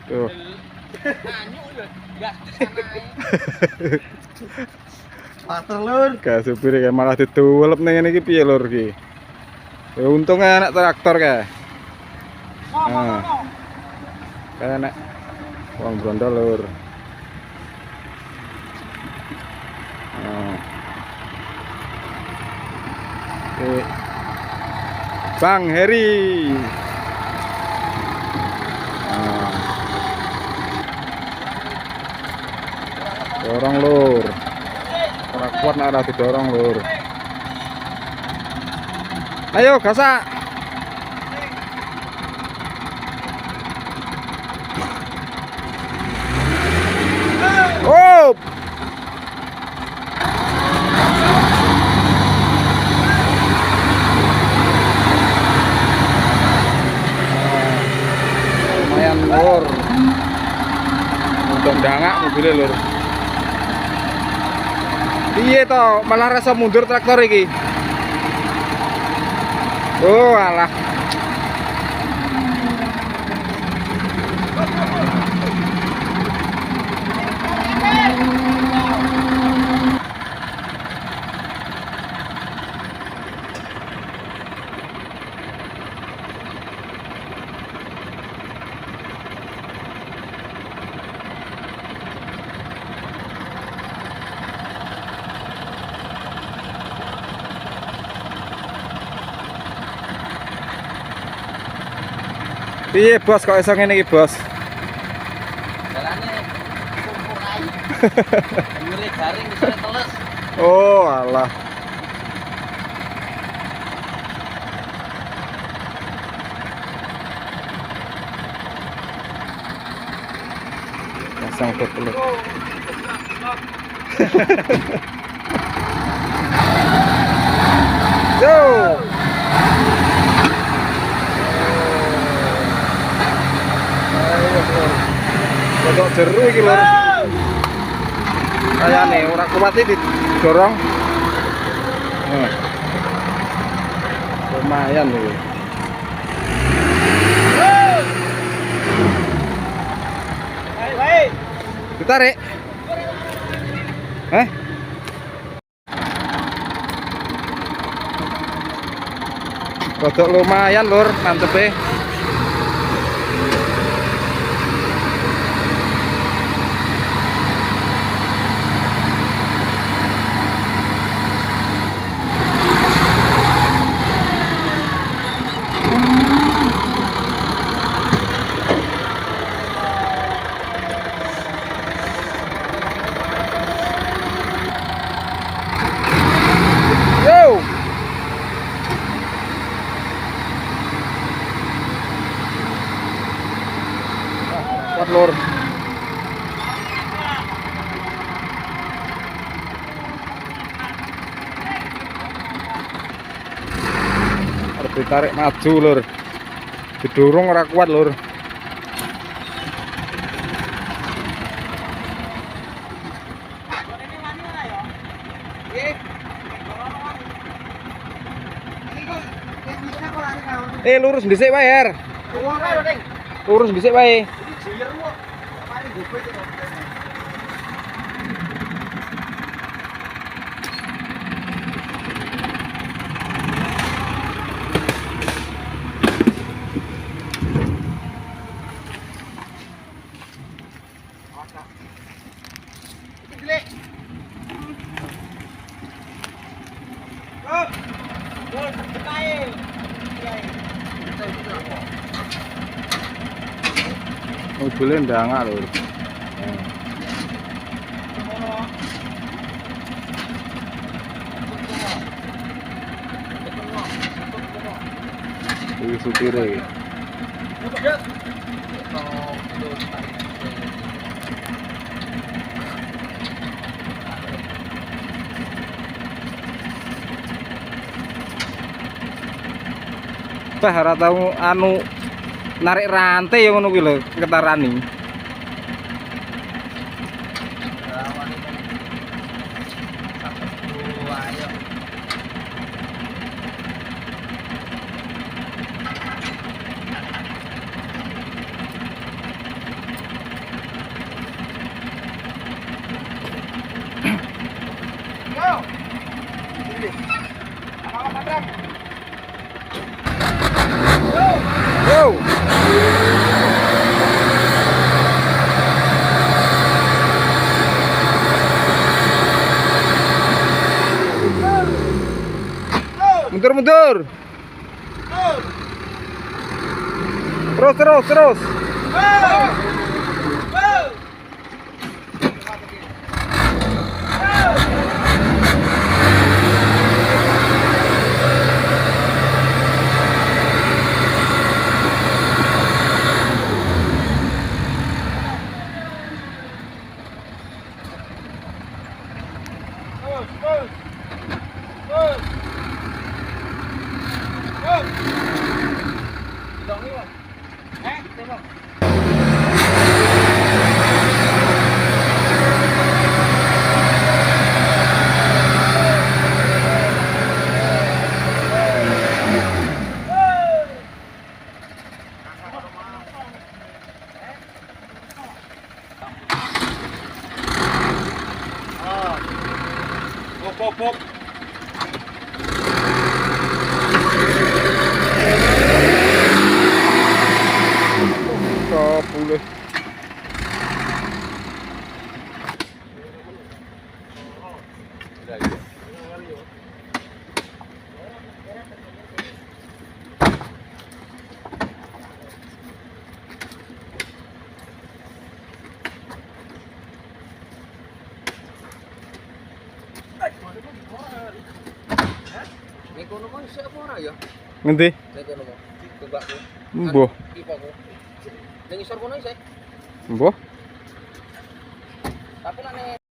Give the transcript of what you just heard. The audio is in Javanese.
Tuh. Pater lur. Kayak supir kayak malah diduwelep ning ngene iki piye lur iki. Ya untungnya anak traktor kae. Nah. Kayak anak wong brondol lur. Nah. Oke. Bang Heri. Nah. Dorong lur. Ora kuat nek ora didorong lur. Ayo gasak. Oh. Lumayan lur. Untuk ndangak mobilnya lur. Piye to, malah rasa mundur traktor iki. Oh, alah. Piye bos kok iso ngene iki bos? Jalane kumpul ae. Dhuwure garing isone teles. Oh, alah. Pasang betul. Yo. Kodok jeru iki lur. Kayane ora kuat iki didorong. Lumayan iki. Ditarik. Eh? Kodok lumayan lur, mantepe. Yo. Kuat lur. Arep ditarik maju lur. Didorong ora kuat lur. Lurus dhisik wae, Her. Lurus dhisik wae. Mobilnya ndangak lho. Iki supire iki. Bah ora tau anu narik rantai ya ngono kuwi lho ketarani. Mundur. Terus terus terus. Boleh. Ning kono mau isih apa ora ya? Ngendi? Ning kono mau. Tumbakku. Mbuh. Pipaku. Ning isor kono isih. Mbuh. Tapi nek